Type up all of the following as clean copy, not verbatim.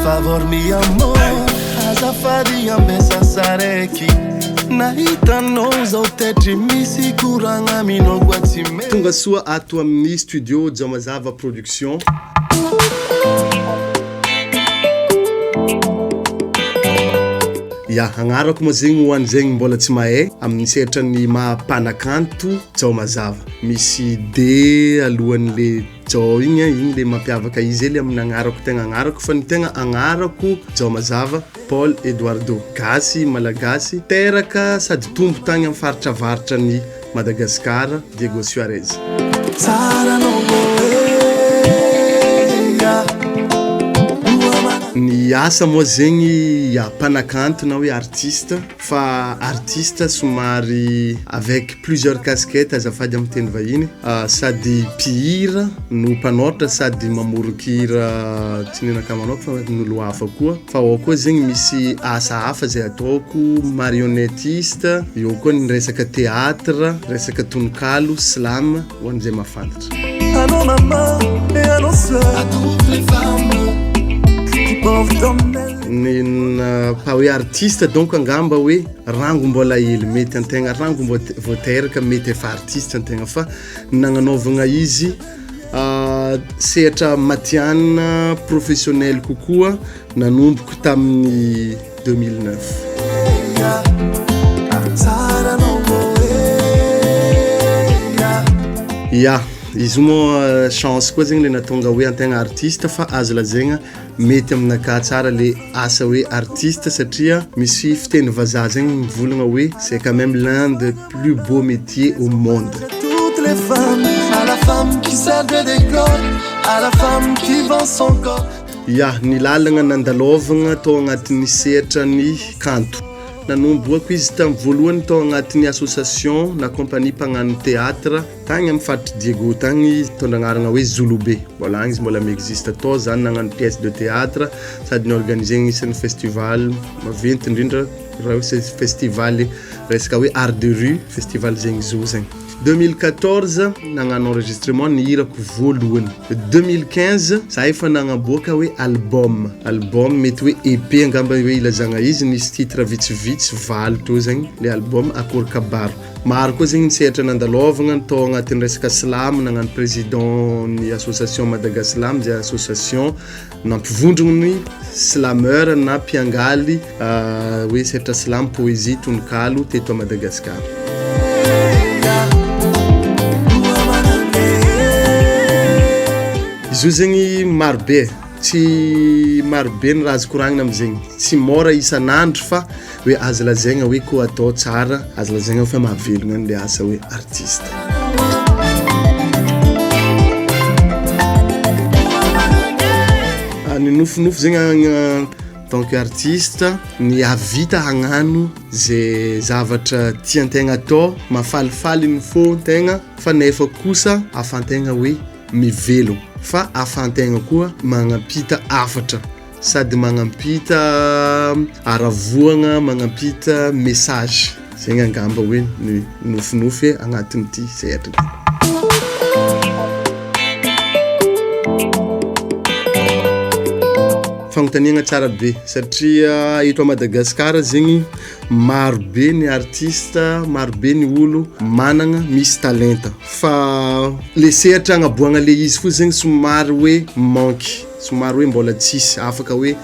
favor mi amor Azafady ambesa saraiky Nahita anao zao tetry misy koragna aminao koa tsy mety Tonga soa ato amin'ny studio Jaomazava Production. Ya, agnarako moa zegny ho an'izegny mbola tsy mahay amin'ny sehatra ny maha mpanakanto Jaomazava. Misy D alohan'le Jao igny, igny le mampiavaka izy hely amin'ny agnarako tegna agnarako fa ny tegna agnarako Jaomazava Paul Eduardo. Gasy, Malagasy, teraka sady tombo tagny amin'ny faritra avaratra ny Madagascar, Diego Suarez. Ny asa moa zegny ya mpanakanto na hoe artiste fa artiste somary avec plusieurs casquettes azafady amin'ny teny vahiny sady mpihira no mpanoratra sady mamoron-kira tsy nenakahy manokana fa n'olo hafa koa Fa ao koa zegny misy asa hafa zay ataoko, marionnettiste, eo koa ny resaka théâtre, resaka tononkalo, slam, ho an'izay mahafantatra. Allô maman et allô soeur À toutes les femmes qui portent en elles Ny pa hoe artiste donc angamba hoe rango mbola hely mety antegna rango mbô vao teraka mety efa artiste antegna fa ny nagnanaovagna izy Sehatra matihanina professionnel kokoa nanomboko tamin'ny 2009. Ya, izy io moa chance koa zegny le nahatonga hoe antegna artiste fa azo lazaigna mety aminakahy tsara le asa hoe artiste satria misy fiteny vazaha zegny mivolagna hoe c'est quand même l'un des plus beaux métiers au monde. Toutes les femmes, à la femme qui sert de décor, à la femme qui vend son corps. Ya, ny lalagna nandalôvagna tao agnatin'ny sehatra ny kanto. Nanombohako izy tamin'ny voalohany tao agnatin'ny association na compagnie mpagnano théâtre Tagny amin'ny faritr'i Diego tagny nitondra agnarana hoe Zolobe. Mbola agny izy mbola mi-existe tao zany nagnano pièce de théâtre sady ni-organiser agnisan'ny festival maventy indrindra raha hoe festival resaka hoe art de rue, festival zegny zo zegny. 2014 nagnano enregistrement ny hirako voalohany. 2015 za efa nagnaboaka hoe album, album mety hoe EP angamba hoe ilazagna izy, nisy titre vitsivitsy valo teo zegny le album Akory Kabaro. Maro koa zegny ny sehatra nandalôvagna tao agnatin'ny resaka slam, nagnano président ny association Madagaslam zay association nampivondrogno ny slameur na mpiangaly hoe sehatra slam, poésie, tononkalo teto à Madagasikara. Izy io zegny maro be e, tsy maro be ny raha azo koragnina amizegny, tsy môra isan'andro fa Hoe azo lazaigna hoe koa atao tsara, azo lazaigna fa mahavelogna an'le asa hoe artiste. Ny nofinofy zegny en tant que artiste ny hahavita hagnano ze zavatra tiantegna atao, mahafalifaly ny fô-tegna fa nefa kosa ahafahantegna hoe mivelogno fa ahafahantegna koa magnampita hafatra. Sady magnampita haravoagna, magnampita message, zegny angamba hoe ny nofinofy agnatin'ity sehatra ity. Fagnontaniagna tsara be satria eto à Madagascar zegny maro be ny artiste, maro be ny olo managna misy talenta fa le sehatra agnaboahagna le izy fo zegny somary hoe manque. Somary hoe mbola tsisy afaka hoe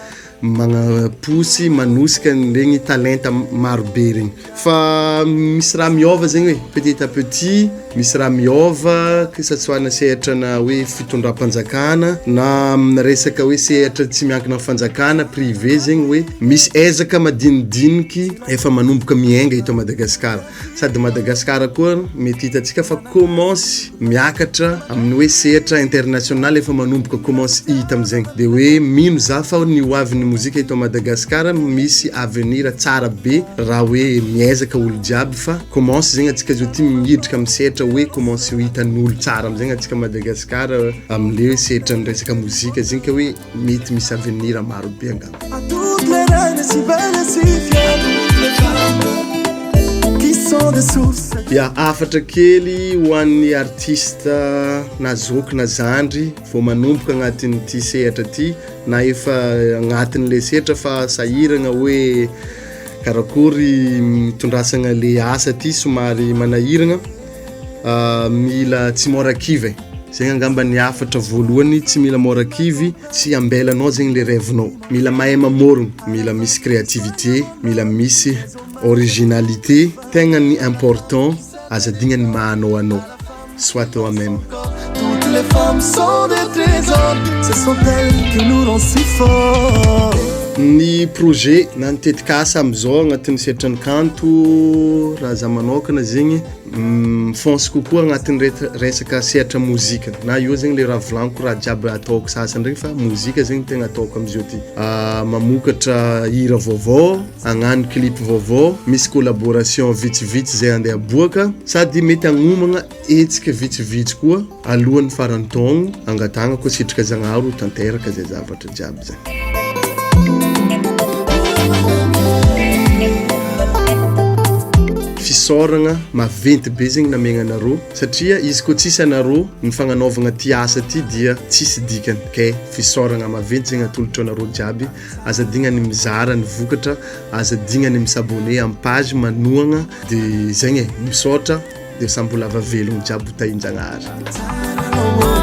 magnaposy manosika an'iregny talenta maro be regny fa misy raha miôva zegny hoe petit à petit misy raha miôva que ça soit na sehatra na hoe fitondram-panjakana na amina resaka hoe sehatra tsy miankina amin'ny fanjakana privé zegny hoe misy ezaka madinidiniky efa manomboka miainga eto Madagasikara. Sady Madagascar koa mety hitantsika fa commence miakatra amin'ny hoe sehatra international efa manomboka commence hita amizegny de hoe mino za fa ny ho avin'ny mozika eto Madagascar misy avenir tsara be raha hoe miezaka olo jiaby fa commence zegny antsika zao ty miditra amin'ny sehatra hoe commence ho hitan'olo tsara amizegny antsika Madagascar amle sehatra ny resaka mozika zegny ka hoe Mety misy avenir maro be angamba. À toutes les reines si belles et si fières, toutes les femmes qui sont. sont des sources. Ya, hafatra kely ho an'ny artiste na zoky na zandry vao manomboka agnatin'ity sehatra ty na efa agnatin'le sehatra fa sahiragna hoe karakory mitondrasagna le asa ty somary manahiragna, mila tsy môra kivy e, zegny angamba ny hafatra voalohany, tsy mila môra kivy, tsy ambelanao zegny le rêve-nao, mila mahay mamôrogno, mila misy créativité, mila misy originalité, tegna ny important aza adigna ny maha anao anao, sois toi-même. Toutes les femmes sont des trésors, ce sont elles qui nous rendent si forts. Ny projet na ny tetikasa amizao agnatin'ny sehatra ny kanto raha za manokana zegny mifonce kokoa agnatin'ny resaka sehatra mozika na io zegny le raha volaniko raha jiaby ataoko sasany regny fa mozika zegny tegna ataoko amizio ty. Mamokatra hira vaovao, hagnano clip vaovao, misy collaboration vitsivitsy zay andeha aboaka sady mety agnomagna hetsika vitsivitsy koa alohan'ny faran'ny taogno angatahana koa sitraka Zagnahary ho tanteraka zay zavatra jiaby zay. Fisaoragna maventy be zegny namegna anareo satria izy koa tsisy anareo ny fagnanaovagna ty asa ty dia tsisy dikany ke fisaoragna maventy zegny atolotra anareo jiaby, aza adigna ny mizara ny vokatra, aza adigna ny mi-s'abonner amy page manohagna de zegny e, misaotra de samby ho lava velogno jiaby ho tahin-Jagnahary.